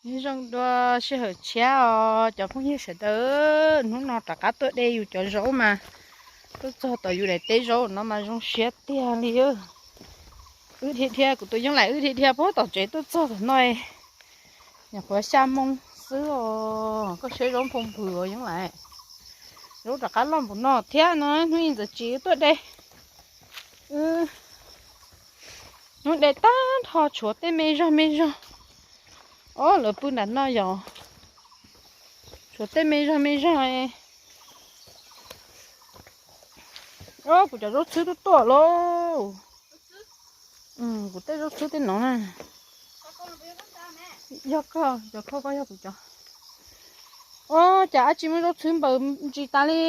Nyob zoo dua sij hawm tshiab os cov phooj ywg sawv daws, hnub no rov qab tuaj de yus cov zaub mas tuaj txog tom yus daim teb zaub no mas zoo siab tiag li. Wb dhia dhia, kuv tus Yeeb Laim wb dhia dhia puag tom tsev tuaj txog tom no, nyuam qhuav xya moo xwb os. Koj saib zaub nphoo nphws os Yeeb Laim. Zaub rov qab loj npaum no thiab no, hnub ib ntxawm tsis tuaj de. Hnub de tag nrho tshuav tej me zog me zog. Ob, lawv pw nram no yog tshuav tej me zog me zog. Ob, kuv cov zaub txhwb tuaj tuaj lauj. Kuv tej zaub txhwb tej no na. Yog koj cov, koj yog kuv cov. Ob, cas dab tsi muab zaub txhwb npaws ntsis tas li.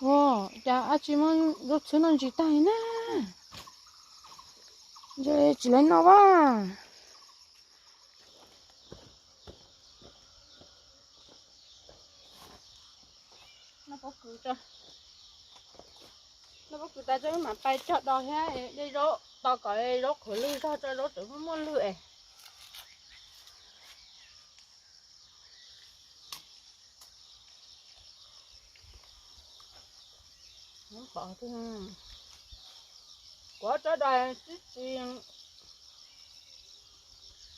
Ua cas dab tsi muab zaub txhwb no ntsis tag li na. Ntshe tsis lawv noj vaj. Noj pob kws tas tso mam pais cog dos thiab de zaub tos kom zaub qhuav lwg zog tso, zaub tseem muaj muaj lwg es. Kuv tso dos twb tsis,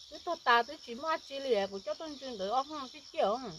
twb tuag tas twb tsis muaj dab tsi li, kuv coj tuaj ntsw ntawd ob hoob tib ciaj. Ua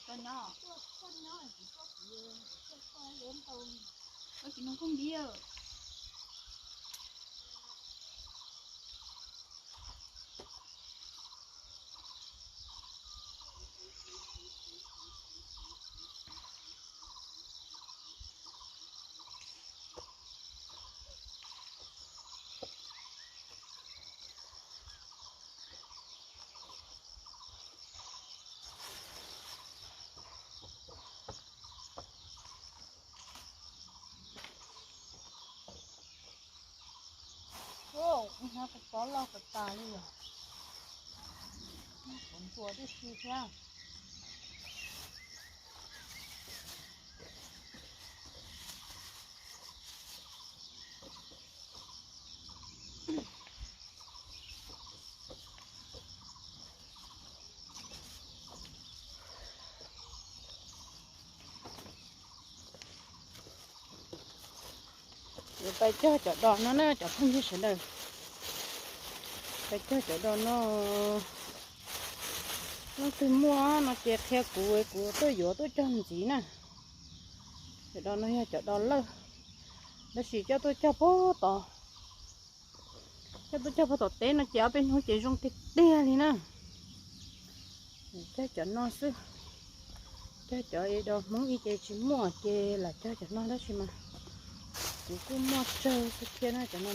cas lawv tuaj no. Koj tsis nug koj npiv. Hnab kua txob loj kawg tas li os. Ntsuas tib si thiab. Yuav pais cog cov dos no na cov phooj ywg sawv daws. Pais cog cov dos no. Leej twg muaj no ces qhia kuv, kuv tuaj yuav tuaj cog ntxiv na. Cov dos no yog cov dos lawj, tab sis coj tuaj cog puag tom, coj tuaj cog puag tom teb no ces ob peb hnub ces zoo tiag tiag li na. Cog cov no xwb, cog cov dos Hmoob ib ce tsis muaj ces lam cog cov no tab sis mas Kuv kuj muaj tsawg xwb thiab na cov no.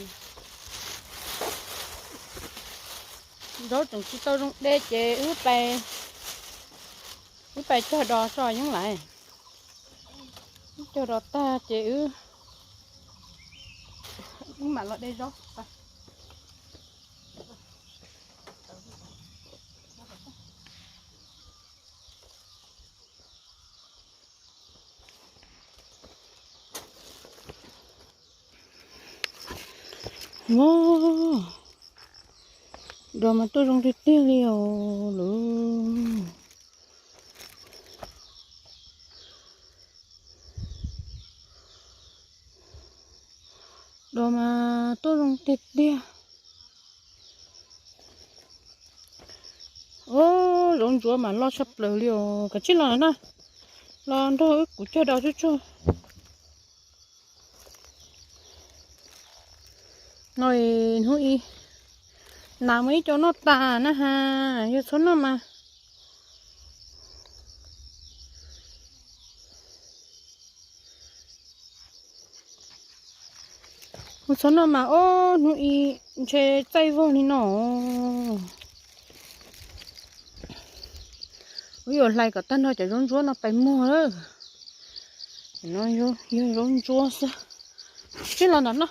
Zaub tseem tsis tau zoo de ces wb pais, wb pais cog dos tso yeeb lais. Wb cog dos tag ces wb, wb mam los de zaub. Ua, dos mas tuaj zoo tiag tiag li os lawm. Dos mas tuaj zoo tiag tiag. Ua, zaub ntsuab mas loj tshaj plaws li os. Kav tsij los na, los nrog wb kuv cog dos tsuj tsuag. No hnub ib, nas muaj ib co noj tas na has, yog txhob noj mas. Mus txhob noj mas ob hnub ib ntshe txaij vog li no. Wb yuav hlais kom tag nrho cov zaub ntsuab no pais muag lawm. No yog zaub ntsuab xwb. Tsij los ntawm no.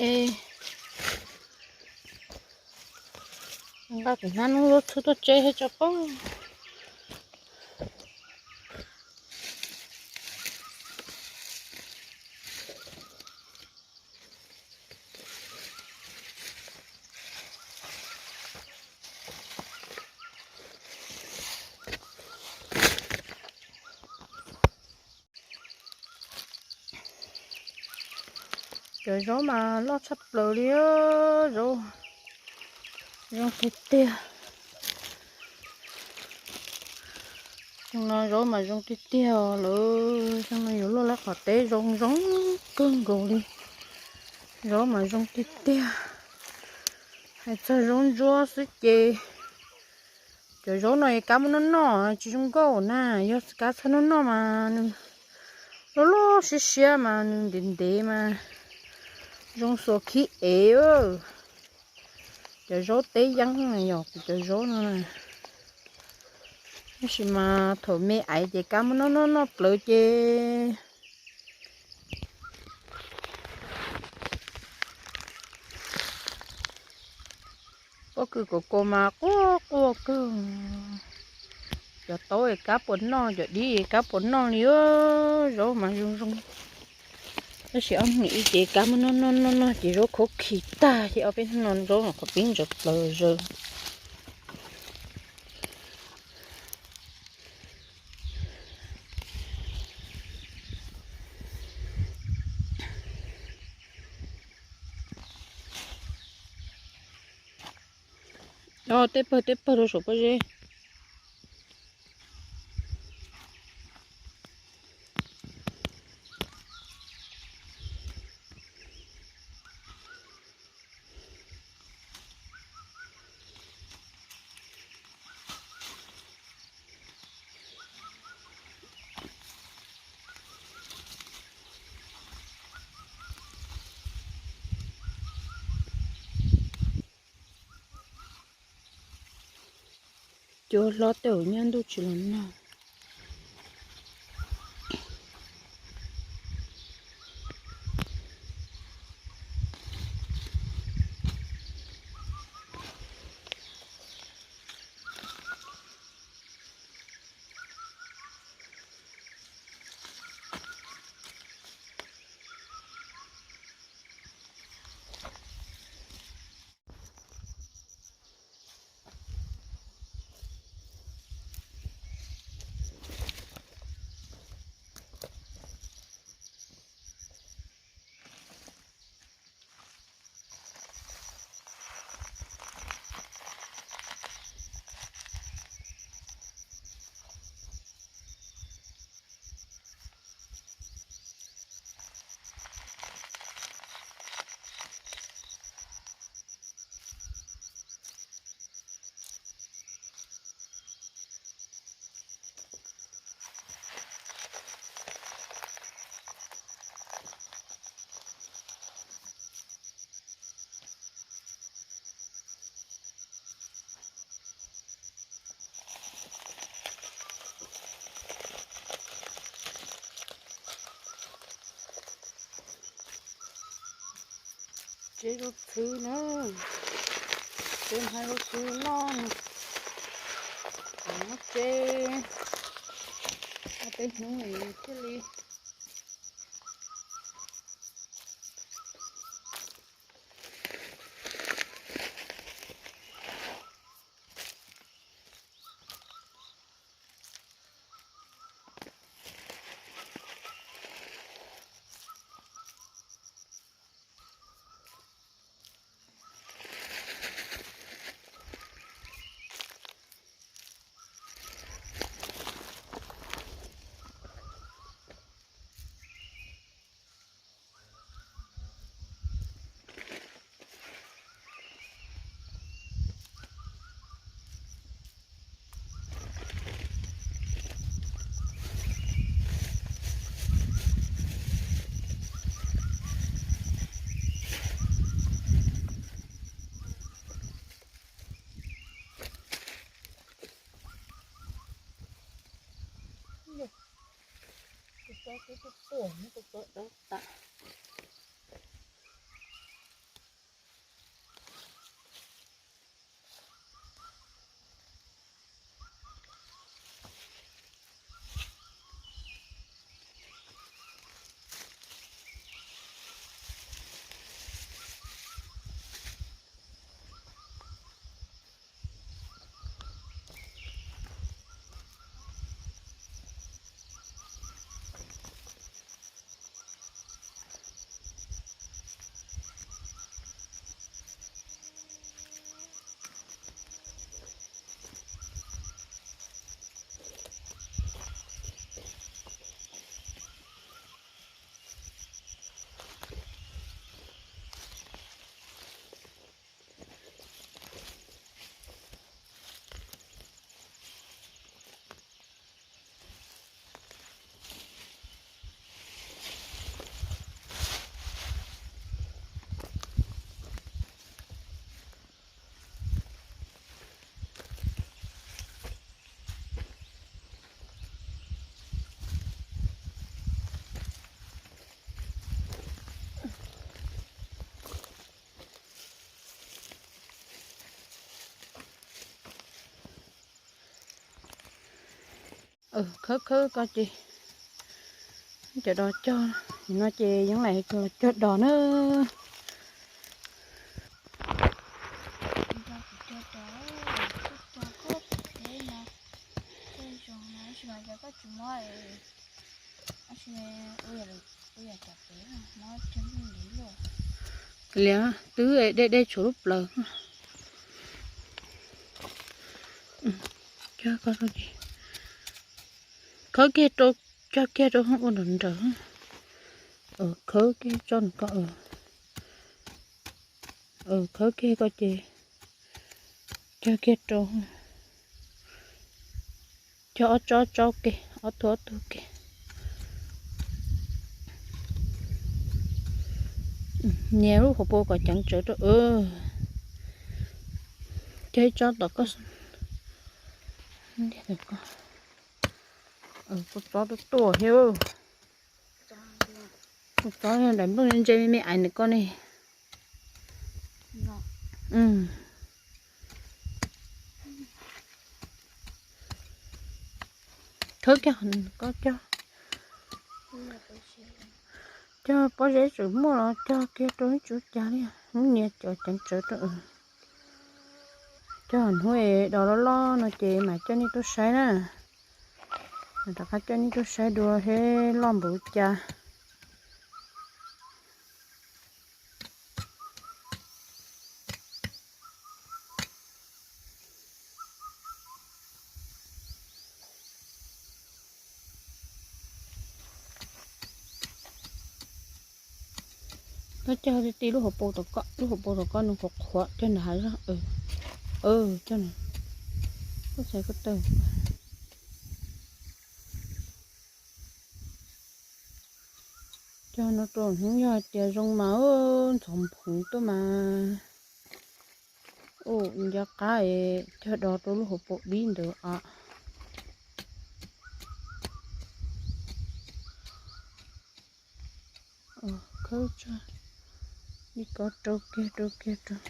Es nqa tus hnab nub lub txhub tuaj tseb thiab tso pob. Cov zaub mas loj tshaj plaws li, zaub zoo tiag tiag. Xyoo no zaub mas zoo tiag tiag lawm, xyoo no yuav luaj lawm qhov teb zoo zoo kawg nkaus li. Zaub mas zoo tiag tiag. Hais txog zaub ntsuab xwb ces cov zaub no es kab muab noj noj tsis zoo nkauj na, yog kab txhob noj noj mas nws loj loj siab siab mas nws ntev ntev mas zoo xuas khib ev. Cov zaub teb yeeb yog kuv cov zaub no na. Tab sis mas thaum me aiv ces kab muab noj noj noj plawv ces pob kws kaus kaus mas quaj quaj kawg. Cov taub es kab puas noj, cov dib es kab puas noj li, zaub mas zoo zoo. Tab sis ob hnub ib ces kab muab noj noj noj noj ces zaub khaub khi tag ces ob peb hnub no zaub qhov pib ntsaws plaws zaws. Tej pawg tej pawg rau saum pob zeb. Cua hlob tej uas nyob ntuj tsis los noj. Tsev zaub txhwb na, tsev hmab zaub txhwb loj no, muab tsev ob peb hnub thiaj li. Khawb khawb ko ces cov dos cog no ces yeej lam los cog dos na. Liam twb dej dej tshuav lub plawv. Khawb kiag rau, cog kiag rau ua nrawm nrawm. Khawb kiag tso nws ko. Khawb kiag ko ces cog kiag rau, cog ob tsob tsob ke, ob tug ob tug ke. Nias lub hauv paus kom ceev tsawv rau. Cog ib tsob tom koj, koj tsob tuaj tuaj thiab. Koj tsob daim nplooj ntse me me ais ntawm koj ne. Khawb kiag, koj cog, cog pob zeb tseem muaj los cog kiag rau ib tsuv cas li, hnub nias cov ceev tsawv rau. Cog hnub es dos loj loj no ces mam coj nej tuaj saib na. Mam rov qab coj nej tuaj saib dua seb loj npaum cas. Koj cog ti ti lub hauv paus tom koj, lub hauv paus tom koj nws qhuav qhuav, cog nram hav zog. Cog nws, koj txhais ko taw. Cog no rau hnub yog hais tias zoo mas ntxhov nphoov tuaj mas. Ua nco qab es cog do rau lub hauv paus dib ntawd os. Khawb tso, ib ko rau kiag rau kiag rau.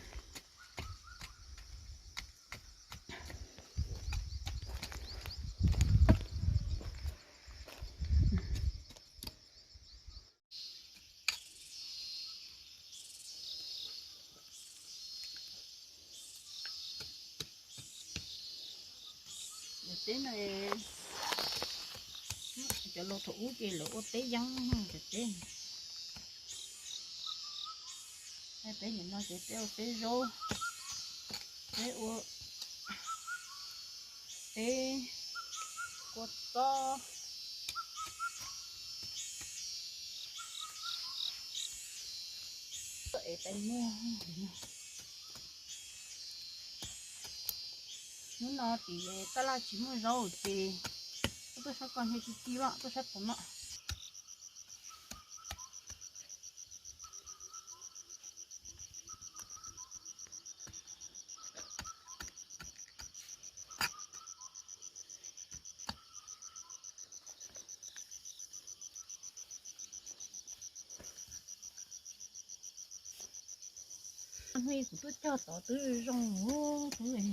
Teb no, cov laus thaum ub ces lawv ua teb yeeb cov teb. Peb nim no ces peb ua teb zaub, peb ua teb kua txob, es tais muag. Hnub no tim tab laj tsis muaj zaub ces tuaj saib koj hnub ti ti los tuaj saib pom no. Hnub kuv tuaj cog tod twb zoo ub twb.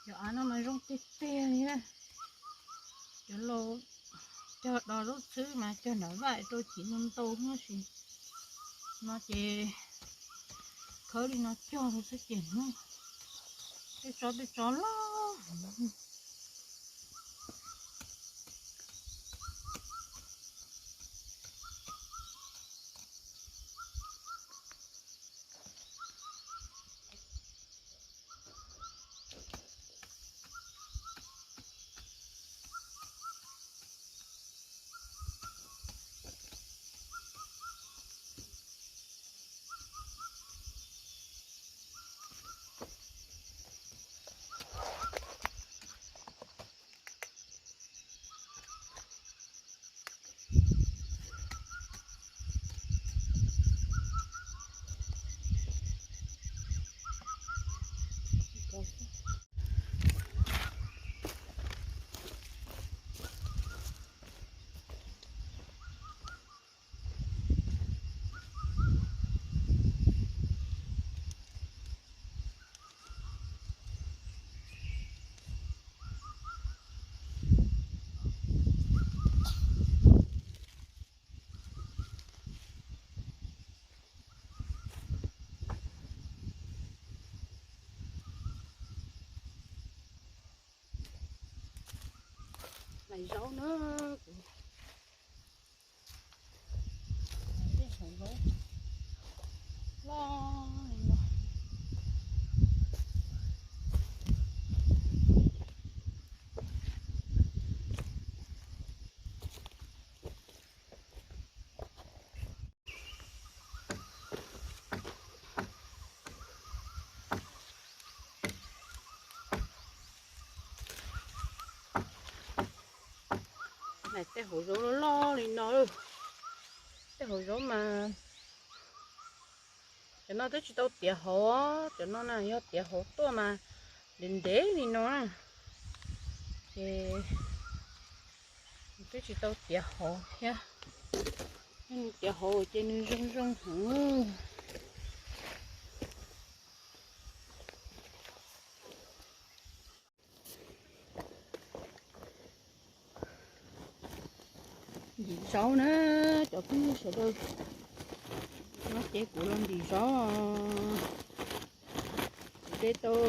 Cov av no mas zoo tiag tiag li na. Cov laus cog do zaub txhwb mas cog nram vaj rau chiv ntau ntau tab sis no ces khawb li no cog rau xwb ces hnub tej tsob tej tsob loj. Zaub na, kuv tej hauv zaub loj li no. Tej hauv zaub loj loj li no, tej hauv zaub mas cov no twb tsis tau tiav hauv, cov no na yog tiav hauv tuaj mas ntev ntev li no na, ces twb tsis tau tiav hauv thiab. Yog nws tiav hauv ces nws zoo zoo heev. Ntim zaub na, cov phooj ywg sawv daws, no ces kuv los ntim zaub. Kuv de tau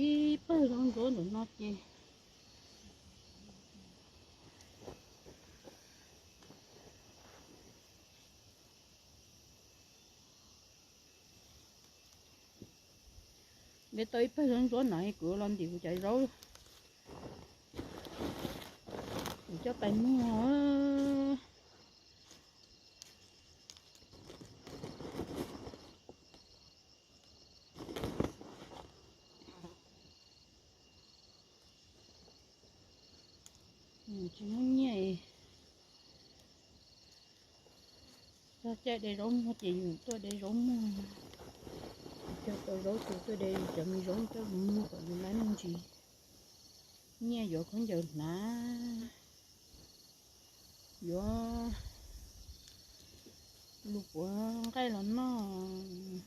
ib pawg zaub ntsuab ntawm no ces de tau ib pawg zaub ntsuab no kuv los ntim kuv cov zaub, kuv coj pais muag. Tsis muaj nyiaj, txog caij de zaub muag ces yus tuaj de zaub muag, cog tau zaub ces tuaj de cov me zaub coj mus muag kom nws lab me ntsis, nyiaj yuav khaub ncaws hnav, yuav lus puav nqaij los noj.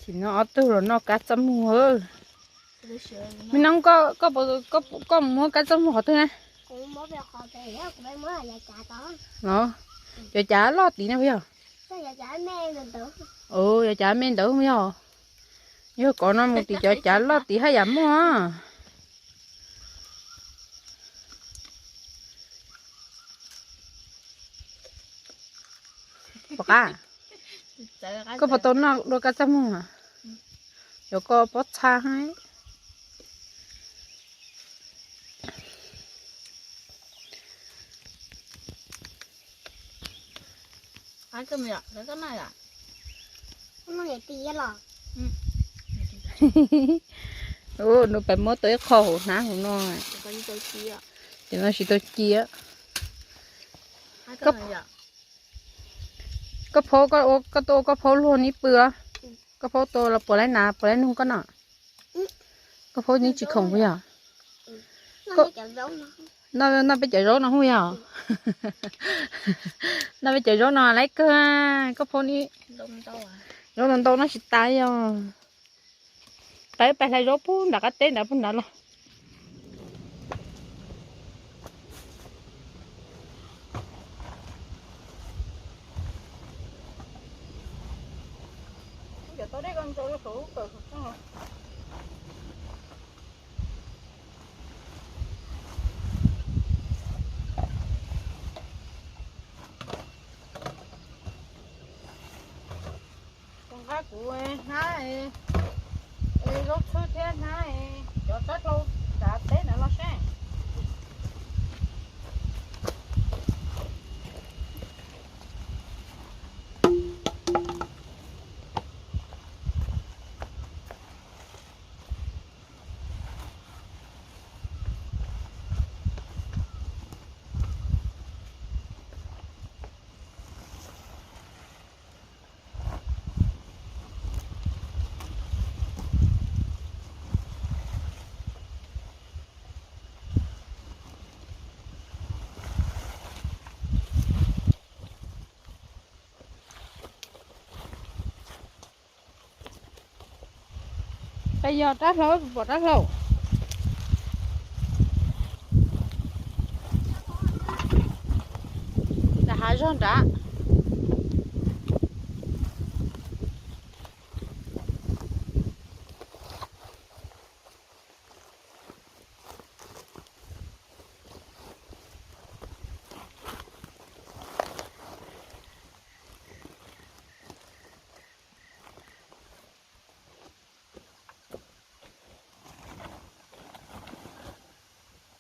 Tam sim no ob tug los noj kab txaj muag. Me noog, koj, koj, koj muab kab txaj muag qhov twg na? Cov cav loj tid na puas yog? Cov cav me ntawd yog. Yog kov no mus tim cov cav loj tid haj yam muaj. Pom qab, koj puas tau noj dua kab txaj muag? Yog koj pob txha heev. Nws pais muab tau ib qho hauv hnab hauv no, ces no tsis tau ci. Koj phaub, koj tuaj ua koj phaub luag nib pw os. Koj phaub tua los puas laib nas puas laib noog koj noj? Koj phaub nib tsis khoom puas yog? Noj peb cov zaub no hub yog? Noj peb cov zaub no laib kawg. Koj phaub nib zaub ntau ntau noj tsis tas yog. Pab pais hlais zaub pub nram qab teb nrad pub nrad los. Koj nqa kuv hnab zaub txhwb thiab hnab cov tsob hlau nram teb ntawd los seb. Peb yog rab hlau, pom rab hlau. Nram hav zog nrad.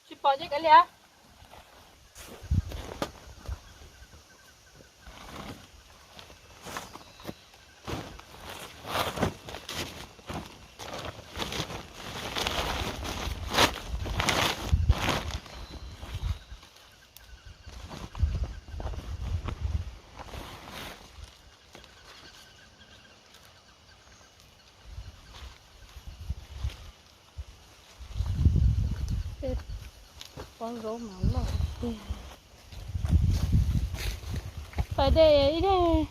Tsis pom ces kav liam. Tej pob zaub mas loj tiag. Pais de ib daig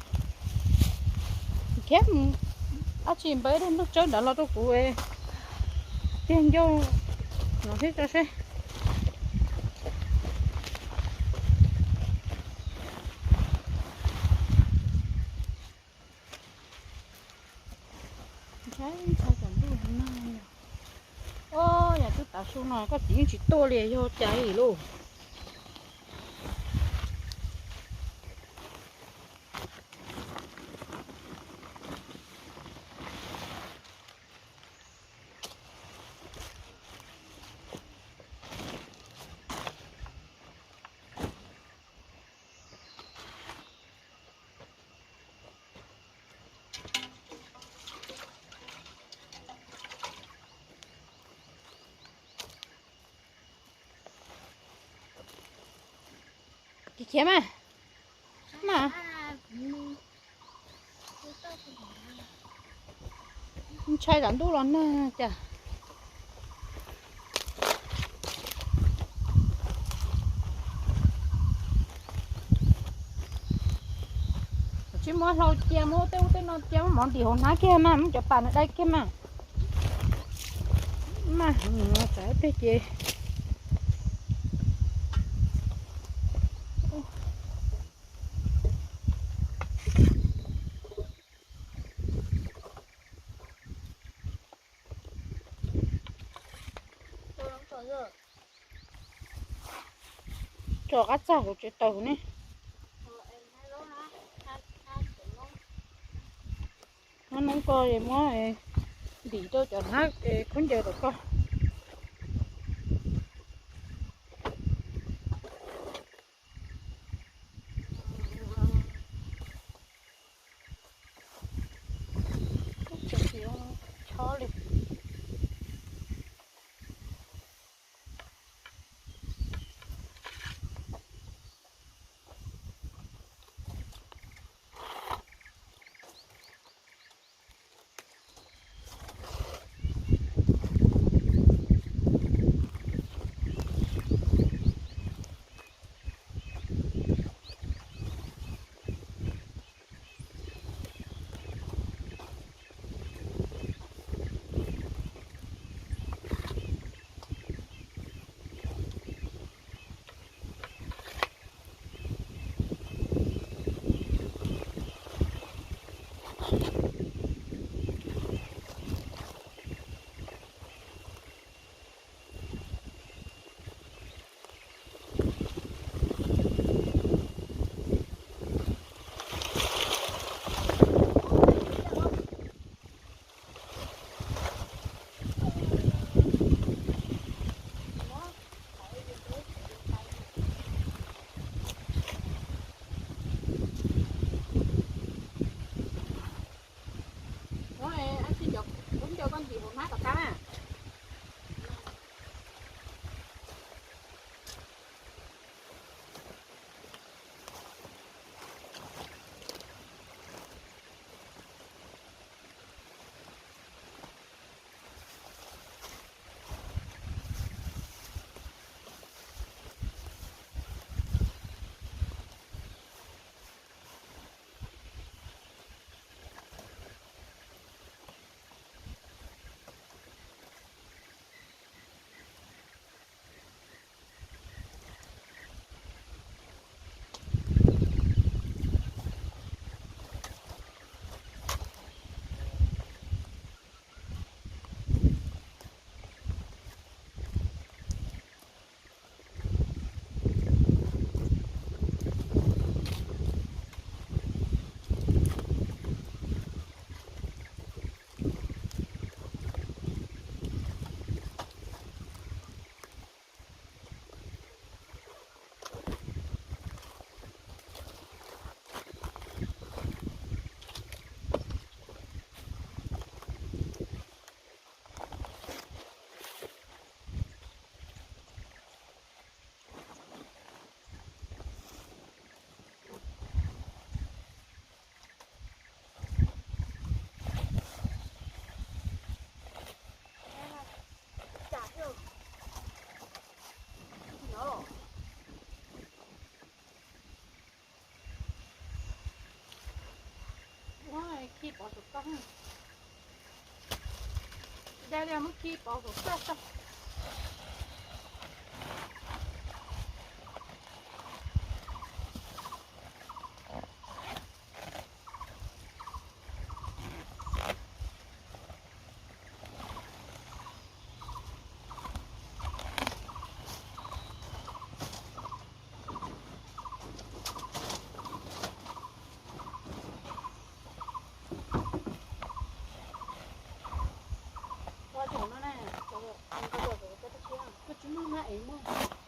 khiab mus, dab tsi npawg ib daig nplooj tsawb nrad los rau kuv tiag ncauj no thiab tso seb. Ntshai ntshai cov ntuj no. Os, yam twb tav su no koj txiv yeej tsis tuaj li yog cas li lauj. Khiav mas, mas ntshai zam ntuj los nag cas. Tsis muab hlau cia, muab tej ub tej no cia, muab mov ntim hauv hnab kiag mas, muab cov pas no dai kiag mas. Mas txav tej ces tso qab txaj kuv tsev taws ne. Hnab noob ko es muab ntim rau cov hnab khaub ncaws tom ko. Chob li. Ua, ab tsi cov khaub ncaws koj ntim hauv hnab tom qab na. Khi pov saum toj, da li muab khi pov saum toj toj. Koj tsis muaj hnab es muaj.